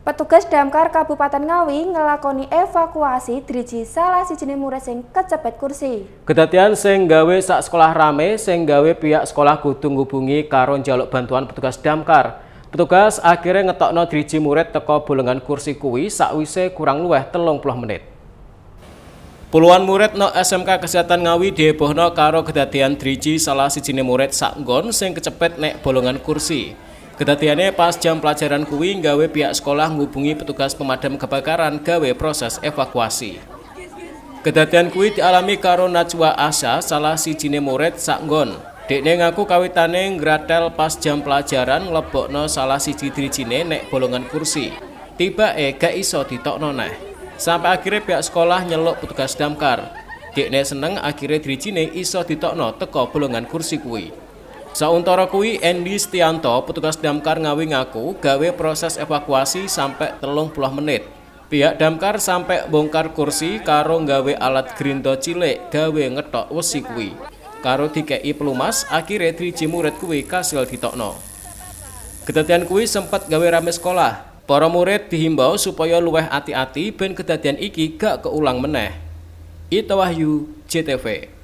Petugas Damkar Kabupaten Ngawi ngelakoni evakuasi driji salah sijine murid sing kecepet kursi. Kedadian sing gawe sak sekolah rame, sing gawe pihak sekolah kudu ngubungi karo njaluk bantuan petugas damkar. Petugas akhirnya ngetokno driji murid teko bolongan kursi kuwi sakwise kurang luwih 30 menit. Puluhan murid no SMK Kesehatan Ngawi dihebohno karo kedadian driji salah sijine murid sak nggon sing kecepet nek bolongan kursi. Kedadiannya pas jam pelajaran kuwi gawe pihak sekolah ngubungi petugas pemadam kebakaran gawe proses evakuasi. Kedadian kuwi dialami karo Najwa Asya, salah sijine murid sak nggon. Dekne ngaku kawitane ngratel pas jam pelajaran nglebokno salah siji drijine nek bolongan kursi. Tibake gak iso ditokno neh. Sampai akhirnya pihak sekolah nyeluk petugas damkar. Dekne seneng akhirnya drijine iso ditokno teko bolongan kursi kuwi. Sauntara kuwi, Endi Stianto, petugas damkar Ngawi, ngaku gawe proses evakuasi sampai 30 menit. Pihak damkar sampai bongkar kursi karo gawe alat grindo cilik gawe ngetok wesi kuwi. Karo dikei pelumas, akhirnya driji murid kuwi kasil ditokno. Kedadian kuwi sempat gawe rame sekolah. Para murid dihimbau supaya luweh ati-ati ben kedadian iki gak keulang meneh. Ita Wahyu, JTV.